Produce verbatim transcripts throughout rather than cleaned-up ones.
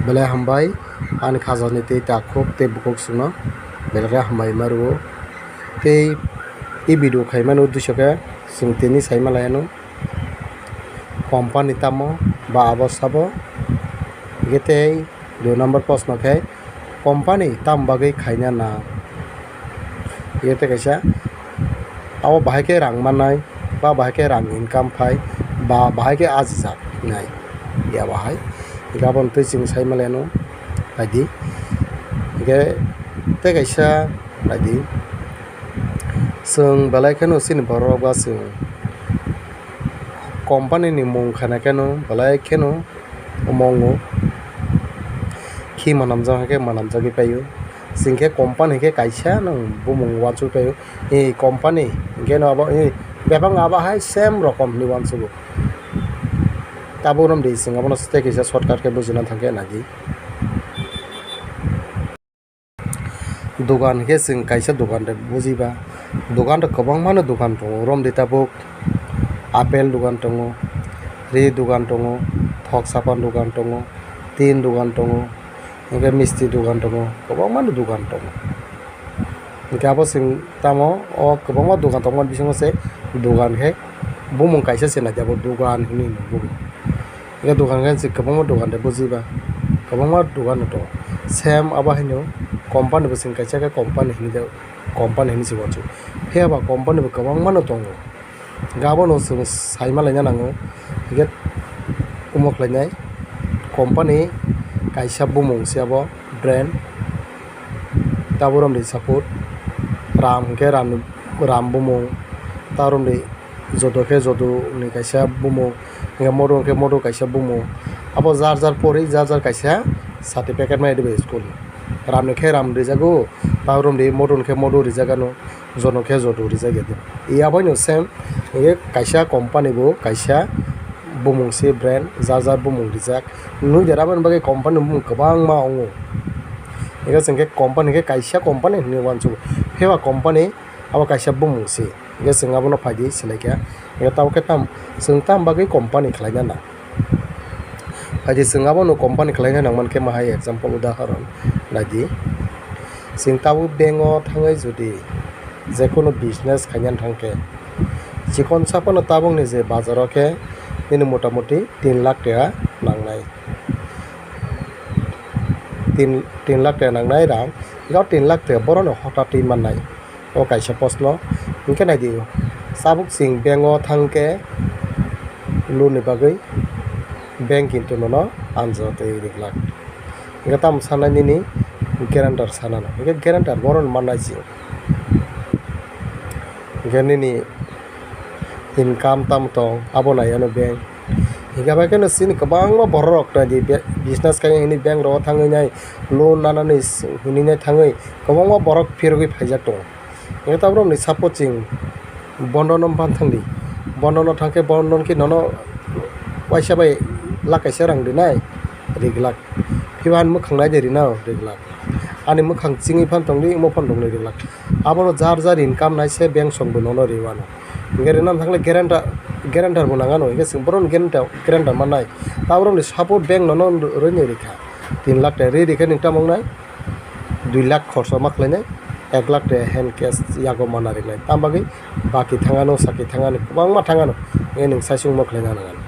Belai hambai, ani khajani tei takhuk tei bukhuk chwngno belai khe hambai ma rwo. Tei e video khaimani uddesyo khe chwng tini saima laianw, company tamo ba abo sabo? Hingkhe tei dui number proshno khe, company tamo bagwi khaina nang? Hingkhe tei kaisa, abo bahai khe rang mannai, ba bahai khe rang income phai, ba bahai khe ajijak nai, ya bahai. Hingkhe aboni twi chwng saima laianw, naidi. Hingkhe tei kaisa, naidi, chwng belai kheno chini borok ba chwng company ni mung khana kheno belai kheno omo wngo. Khi manamjak hai khe manamjagwi paio. Chwng khe company khe kaisa nang bumung uansugwi paio. E company hwnkhe no abo, e, bebak abo hai same rokom hinwi uansugo. Tabuk romdi chwng abono tei kisa shortcut khe bujina thangkhe naidi. Dogan hwnkhe chwng kaisa dogan de bujiba. Dogan rok kwbangmano dogan tongo. Romdi tabuk apple dogan tongo, ri dogan tongo, thok sapan dogan tongo, tin dogan tongo, hwnkhe misti dogan tongo, kwbangmano dogan tongo. Hwnkhe abo chwng tamo o kwbangma dogan tongmani bisingo se dogan khe bumung kaisa se naidi abo dogan hinwi bumung. Hingkhe dogan khe chwng kwbangma dogan de bujiba, kwbangma dogan no tongo. Same abo haino company bo chwng kaisa khe company hinwi de, company hinwi se uansuk. Phiya ba company bo kwbangma no tongo. Hingkhe abono chwng saima laina nango. Hingkhe omo khlainai company kaisa bumung se abo brand. Tabuk romdi support ram hwnkhe ram, ram bumung. Tabuk romdi joto khe joto ni kaisa bumung, hingkhe modo hwnkhe modo kaisa bumung. Abo jar jar pori jar jar kaisa certificate mai rwdi bai school ni. Ram ni khe ram rijago, tabuk romdi modo hwnkhe modo rijak ano, joto khe joto rijak ya de. Yabai no same, hingkhe kaisa company bo kaisa bumung se brand, jar jar bumung rijak. Nui de, aboni bagwi company bumung kwbangma wngo. Hingkhe chwng khe company khe kaisa company hinwi uansukgo. Phiya ba company abo kaisa bumung se. Hingkhe chwng abono phaidi swlaikha. Hingkhe tabuk khe tam, chwng tam bagwi company khlaina nang? Phaidi chwng abono company khlaina nangmankhe ma hai example udahoron naidi. Chwng tabuk bank o thangwi jodi jekono business khaina thangkhe, chikon saphano tabukni je bazaro khe nini motamuti tin lakh taka nangnai. Tin, tin lakh taka nangnai rang, o tin lakh taka borokno hotatwi mannai. O kaisa proshno. Hingkhe naidi, tabuk chwng bank o thangkhe loan ni bagwi bank kintu nono anjotwi riglak. Hingkhe tamo sanai nini guarantor sanano. Hingkhe guarantor borokno mannai chwng. Hingkhe nini income tamo tong, abo nai ano bank. Hingkhe bai kheno chini kwbangma borok rok naidi be-, business khai hwnwi bank rogo thangwi nai, loan nanani s-, hwnwi nai thangwi kwbangma borok phirogwi phaijak tongo. Hingkhe tabuk romni support chwng bondo no phan thangdi, bondo no thangkhe bondo khe nono waisa bai lakh kaisa rang rinai, riglak. Phiba ani mwkhang nai de rina riglak. Ani mwkhang chingwi phan tongdi, omo phan tongdi riglak. Abono jar jar income nai se bank song bo nono riwano. Hingkhe rina thangkhe guarantor, guarantor bo nangano, hingkhe chwng bohrokno guarantor, guarantor mannai. Tabuk romni support bank nono rwini rikha. Tin lakh taka ri rikhe nwng tamo wngnai? Dui lakh khorsa ma khlainai, ek lakh taka hand cash yago mana riknai. Tam bagwi baki thangano, saki thangani, kwbangma thangano, hingkhe nwng saisung ma khlaina nangani.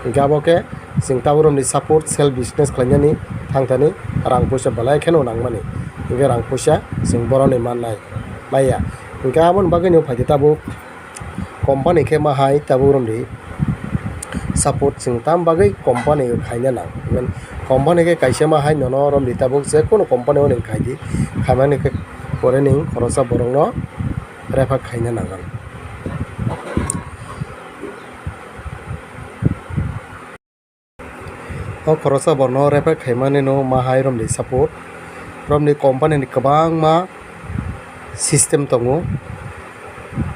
Hingkhe abo khe chwng tabuk romni support self business khlainani thangthani rang puisa belai kheno nangmani. Hingkhe rang puisa chwng boroni mannai, maya. Hingkhe aboni bagwino phaidi tabuk company khe ma hai tabuk romdi support chwng tam bagwi company khaina nang. Company khe kaisa ma hai nono romdi tabuk je kono company o nwng khaidi, khaimani khe pore nwng khoroksa borokno refer khaina nangan. O khoroksa borokno refer khaimani no ma hai romdi support, romdi company ni kwbangma system tongo.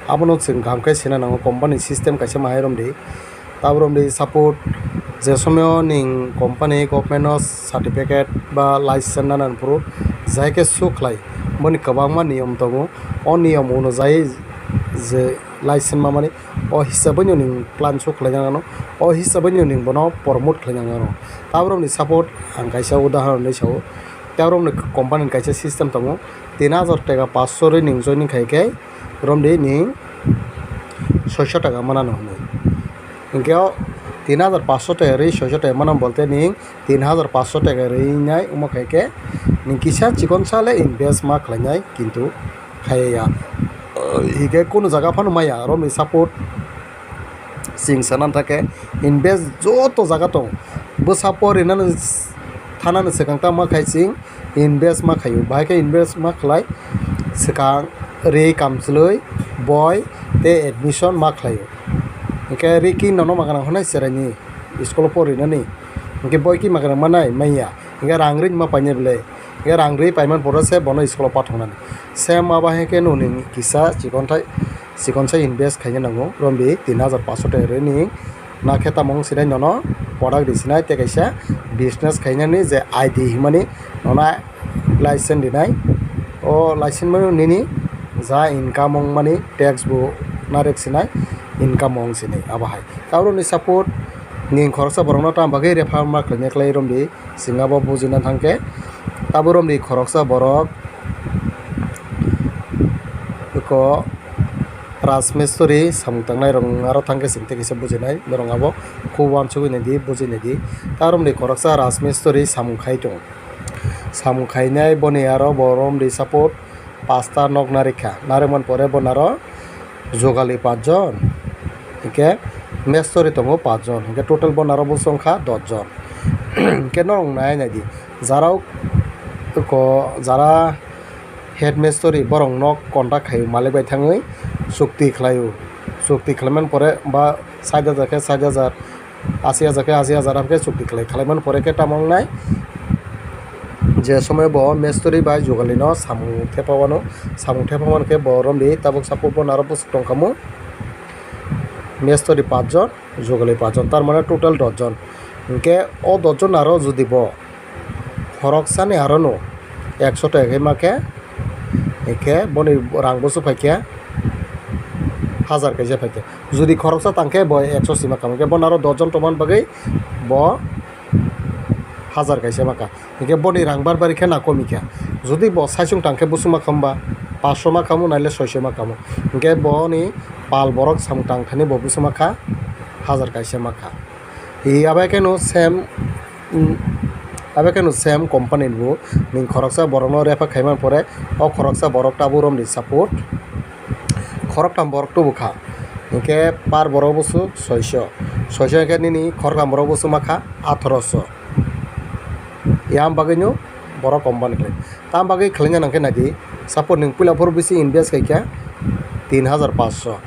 Abono chwng kaham khe sina nango, company system kaisa ma hai romdi. Tabuk romdi support je somoyo ning company government no certificate ba license nana phuru jai khe su khlai, boni kwbangma niyom tongo. O niyom onujai je license mamani, o hisabwino ning plan so khlaina nang nw, o hisabwino ning bono promote khlaina nang nw. Taborokni support ang kaisa udahoron hinwi sao, taborokni company ni kaisa system tongo, tin hajar taka paanch sho rwi ning joining khai khe romdi ning soisho taka manano hinwi. Hinkhe o tin hajar paanch sho taka rwi soisho taka manano bolte ning tin hajar paanch sho taka rwi nai omo khai khe ning kisa chikon sa le invest ma khlainai, kintu khaiya. Hinkhe kunu jaga phano maya, romni support chwng sana thangkhe invest joto jaga tong, bwsa porinani thanani swkang tamo khai chwng invest ma khlaio, bahai khe invest ma khlai swkang ri kamchlwi boi tei admission ma khlaio. Hinkhe riki nono ma gwnang hwnwi cheraini school o porinani, hinkhe boi ki ma gwnang manai manya, hinkhe rang ri ma painai belai. Hinkhe rang ri paiman pore se bono school o pathoknani. Same abo hai khe nini kisa chikonthai, chikonsa invest khaina nango, romdi tin hajar paanch sho taka rwi ning na khe tamo wng sinai nono product ri sinai tei kaisa business khainani je I D himani nono license rinai. O license mani nini ja income wng mani tax bo narek sinai, income wng sinai abo hai. Taborokni support ning khoroksa borokno tamo bagwi refer ma khlaina khlai romdi. Chwng abo bujina thangkhe, abo romdi khoroksa borok eko rajmistri samung tangnai rok aro thangkhe chwng tei kisa bujinai, norok abo kho uansugwi naidi, bujinai di. Ta romdi khoroksa rajmistri samung khai tongo, samung khainai boni aro bo romdi support pasta nok narikha, narikmani pore bo naro jogali pachjon, hinkhe mestori tongo pachjon, hinkhe total bo naro bwswk wngkha dosjon. Hinkhe norok nai naidi, jara ko jara head mestori borok nok contact khaio, malik bai thangwi chukti khlaio, chukti khlaimani pore ba sait hajar khe sait hajar, asi hajar khe asi hajar, abokhe chukti khlai, khlaimani pore khe tamo wngnai je somoy bo mestori bai jogalino samung thepa wano, samung thepa mani khe bo romdi tabuk support bo naro bwswk tongkhamu mestori pachjon, jogali pachjon, tar mane total dosjon. Hinkhe o dosjon aro jodi bo khoroksani arono ekso taka khe ma khe, hinkhe boni rang bwswk phaikha hajar kaisa phaikha. Jodi khoroksa tangkhe bo ekso sima kha, hinkhe bono aro dosjon tongmani bagwi bo hajar kaisa ma kha. Hinkhe boni rang barbari khe na komikha. Jodi bo saichung tangkhe bwswk ma kha hwnba, paanch sho ma kha hwnba naile soi sho ma kha hwnba. Hinkhe boni pal borok samung tangthani bo bwswk ma kha, hajar kaisa ma kha. Hi abai kheno same, um, abai kheno same company ni bo ning khoroksa borokno refer khaimani pore o khoroksa borok tabuk romdi support khoroktham borok tubu kha. Hinkhe par borok bwswk soiso, soiso hinkhe nini khoroktham borok bwswk ma kha athroso. Yang bagwino borok company khlai. Tam bagwi khlaina nangkhe naidi, support nwng puila phuru bisi invest khaikha tin hajar paanch sho.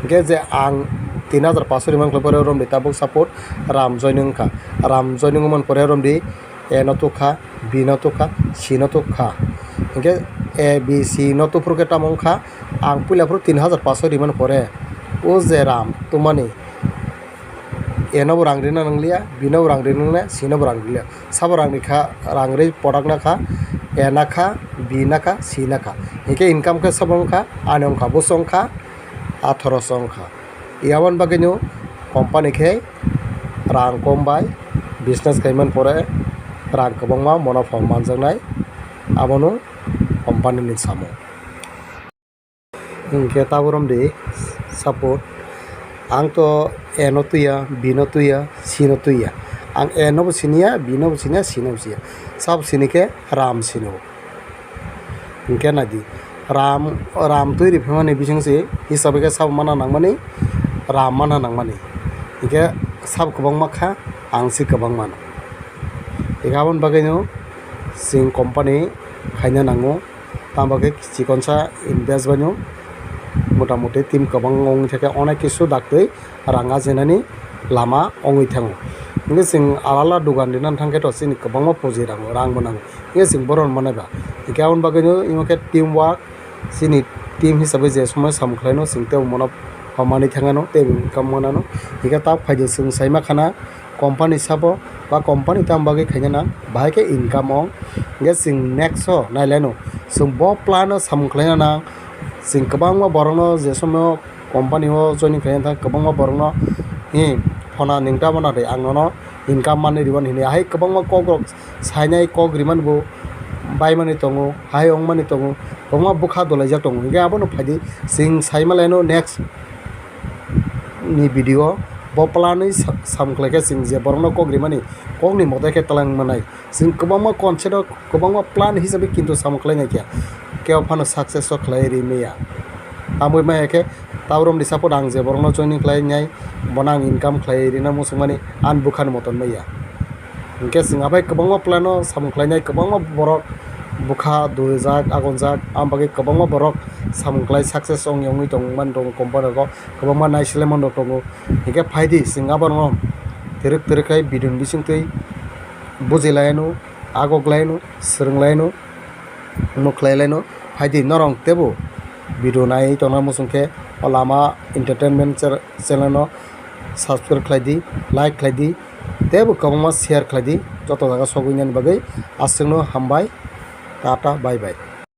Hinkhe je ang tin hajar paanch sho rimang khlai pore romdi tabuk support ram joining wngkha. Ram joining wngmani pore romdi A no tukha, B no tukha, C no tukha. Hinkhe A, B, C no tuphuru khe tamo wngkha, ang puila phuru tin hajar paanch sho rimani pore o je ram tumani, A no bo rang rina nangliya, B no bo rang rina nangliya, C no bo rang riliya. Sabo rang rikha, rang ri product nakha, A nakha, B nakha, C nakha. Hinkhe income khe sabo wngkha, ani wngkha bwswk wngkha, athroso wngkha. Yaboni bagwino company khe rang kom bai business khaimani pore rang kwbangma monopho manjaknai, abono company ni samung. Hinkhe tabuk romdi support, ang to A no tuya, B no tuya, C no tuya. Ang A no bo siniya, B no bo siniya, C no bo siniya. Sabo sini khe ram sino. Hinkhe naidi, ram, ram twi riphaimani bising se hisab khe sabo mana nangmani, ram mana nangmani. Hinkhe sabo kwbangma kha, ang se kwbang mano. Hinkhe aboni bagwino chwng company khaina nango. Tamo khe chikonsa invest baino mota moti team kwbang wngwi thangkhe onek kisu daktwi rang ajinani lama wngwi thango. Hinkhe chwng alala dogan rinani thangkhe to chini kwbangma puji rang, rang bo nango. Hinkhe chwng bohrok manai ba. Hinkhe aboni bagwino imo khe team work, chini team hisabai je somoy samung khlaino chwng tei bono manwi thangano tei income manano. Hinkhe tak phaidi chwng saima khana, company sabo ba company tamo bagwi khaina nang, bahai khe income wng. Hinkhe chwng next o nailaino, chwng bo plan o samung khlaina nang, chwng kwbangma borokno je somoyo company o joining khlai thang kwbangma borokno, hi, phona nwng tamo na de, ang nono income manwi rwmani hinwi. Ahai kwbangma kok rok sainai, kok rimani bo baimani tongo, hai wngmani tongo, kwbangma bwkha dolaijak tongo. Hinkhe abono phaidi chwng saima laino next ni video bo plan wi sa-, samung khlai khe chwng je borokno kok rimani kokni mote khe twlang manai. Chwng kwbangma concept o kwbangma plan hisabe kintu samung khlai nai khe kebo phano success o khlai ri maya. Tamwi maya khe taborok ni support ang je borokno joining khlai nai, bono ang income khlai rina muchungmani ani bwkhani moton maya. Hinkhe chwng abai kwbangma plan o samung khlainai, kwbangma borok bwkha dujak, agonjak, aboni bagwi kwbangma borok samung khlai success ong wngwi tongmani tongo company rogo, kwbangma naisolai mani rok tongo. Hinkhe phaidi chwng abono twrwk twrwk khai video ni bisingtwi bujilaino, agoklaino, swrwnglaino, nukhlailaino. Phaidi norok teibo video naiwi tongna muchungkhe o Lama Entertainment channel no subscribe khlai di, like khlai di, teibo kwbangma share khlai di, joto jaga sogwi nani bagwi. Aswkno hambai, tata, bye bye.